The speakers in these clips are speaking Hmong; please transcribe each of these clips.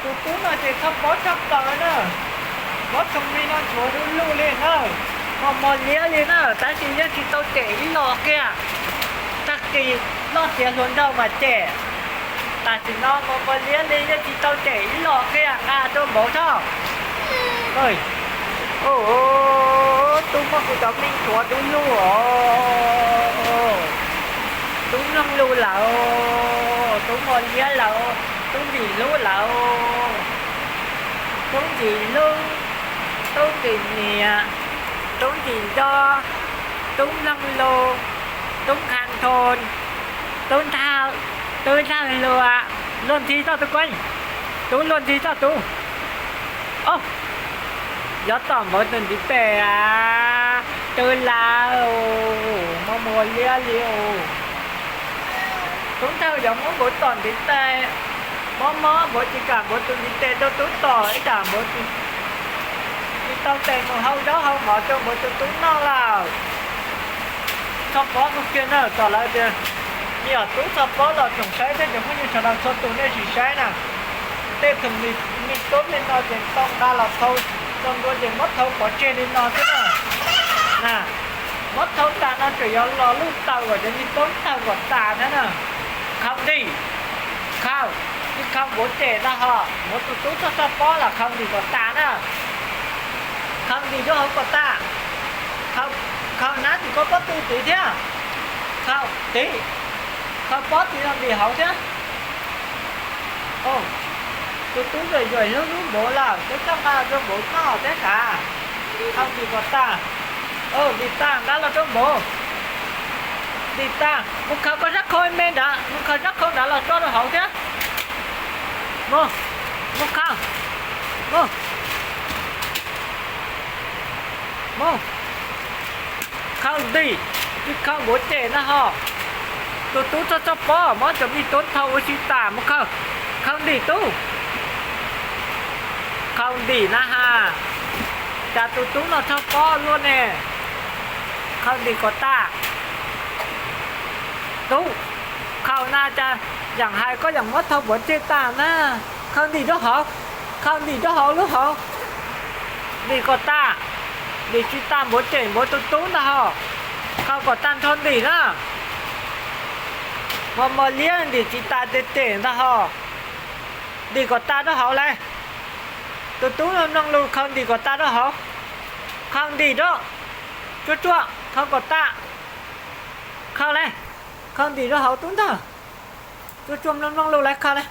Tus tub no ces txhob pob tshaj plaws na. Mob tshoo li no nchuav du lug li na, mos mos liab li na, tab sis yeej tsis tau cem ib los kiag. Tag kis loj tiav hluas nraug mas cem. Tam sim no mos mos liab li yeej tsis tau cem ib los kiag, nqa rau npaum thoj. Tub muab kuv cov me nchuav du lug os. Tub mloog lus lawm, tub mos liab lawm, tub ntim hlub lawm. Tub ntim hlub, tub ntim nyiam, tub ntim nco, tub mloog lus, tub nqa nrho, tub nthawj, tub nthawj luag, luag ntxhi txoj tub kueej, tub luag ntxhi txoj tub. Au, yuav tom npaum tus ntiv tes a, tub lawm, mos mos liab li os. Tub nthawj yuav muab npaum tom ntiv tes, mob mob npaum tsis kam npaum tus ntiv tes rau tub tom ib yam npaum tsis tau tes mus hau zaub hau mov rau npaum tus tub noj lawm. Txhob pob kawg kiag na, txawm lawv tias me nyuam tub txhob pob los tsoom saib thiab cov phooj ywg sawv daws txhua tus nej sim saib na. Tej tug me tub li no ces tau nqa los thau, tau ntua ces muab thau pov tseg li no xwb na. Na, muab thau tas no tseem yuav los luj taws kom cov me tub tawg kom tas thiab na. Khaws ntim, khaws, tsis khaws npuav cem ntag ho, muab tus tub txhob txhob pob los khaws ntim kom tas na. Khaws ntim rau hauv kom tas. Khaws nab tim koj pob tw tid thiab. Khaws tid, khaws pob tid los ntim hauv thiab. Tus tub zuav zuav hlub hlub npaum lawm, twb coj nqa rau npaum noj thiab kav. Khaws ntim kom tas. Ntim tas nqa los rau npaum. Ntim tas mus khaws koj sab khau me nrad, mus khaws sab khau nrad los tso rau hauv thiab. Mus, mus khaws, mus, mus. Khaws ntim, tsis khaws npuav cem ntag ho. Tus tub txhob txhob pob, muab cov me tub thau ua si tas mus khaws. Khaws ntim tub. Khaws ntim na has. Cas tus tub no txhob pob luaj ne. Khaws ntim kom tas. Tub, khaws na cas yaam hais koj yaam muab thau npuav cem tas na. Khaws ntim rau hauv, khaws ntim rau hauv lub hauv. Ntim kom tas, ntim tsis tas npuav cem npuav tus tub ntag ho. Khaws kom tag nrho ntim na. Mos mos liab ntim tsis tas cem cem ntag ho. Ntim kom tas rau hauv lauj. Tus tub mloog lus khaws ntim kom tas rau hauv. Khaws ntim rau. Tsuag tsuag khaws kom tas. Khaws lauj, khaws ntim rau hauv tub ntag. Tsuag tsuag mloog mloog lus lauj, khaws lauj.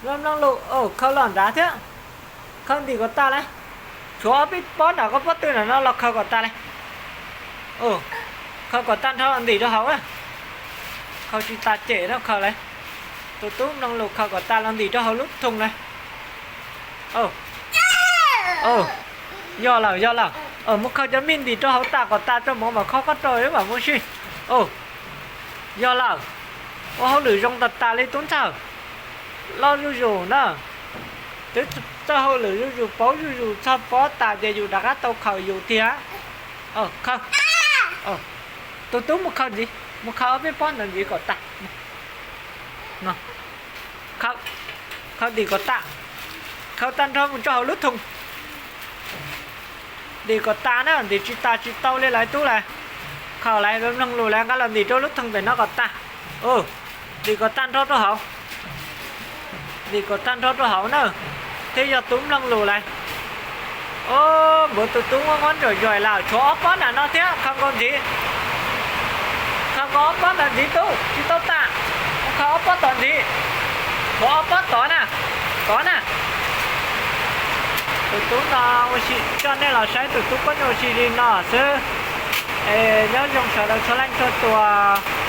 Mloog mloog lus, khaws los nrad thiab. Khaws ntim kom tas lauj. Tshuav ob peb pob nram koj pob tw nram no los khaws kom tas lauj. Khaws kom tag nrho ntim rau hauv. Khaws tsis tas cem no khaws lauj. Tus tub mloog lus khaws kom tas los ntim rau hauv lub thoo lauj. Yog lawm, yog lawm. Mus khaws cov mij ntim rau hauv tas kom tas rau mov mam khob khob rau wb mam mus sij. Yog lawm. Ua hauj lwm zoo tas tas li tub ntxawg. Loj zuj zus na. Twb txawj hauj lwm zuj zus, paub zuj zus, txog pob tas ces yus rov qab tau khaws yus tiag. Khaws. Tus tub mus khaws ntxiv, mus khaws ob peb pob ntawd ntxiv kom tas. Khaws, khaws ntim kom tas. Khaws tag nrho mus tso hauv lub thoo. Ntim kom tas na, ntim tsis tas tsis tau li lawv tub lawv. Khaws lawv mloog lus lawv nqa los ntim rau lub thoo pem no kom tas. Ntim kom tag nrho rau hauv. Ntim kom tag nrho rau hauv na, thiab yog tub mloog lus lawm. Npaum tus tub muab nqob nraum zuaig lawm, tshuav ob pob nram no thiab, khaws nkaus ntxiv. Khaws nkaus ob pob ntawd ntxiv tub, tsis tau tas. Mus khaws ob pob tod ntxiv. Tshuav ob pob tod na, tod na. Tus tub no ua si, coj nej los saib tus tub pob nyuj ua si li no xwb. Es nyob zoo sawv daws txhua leej txhua tus.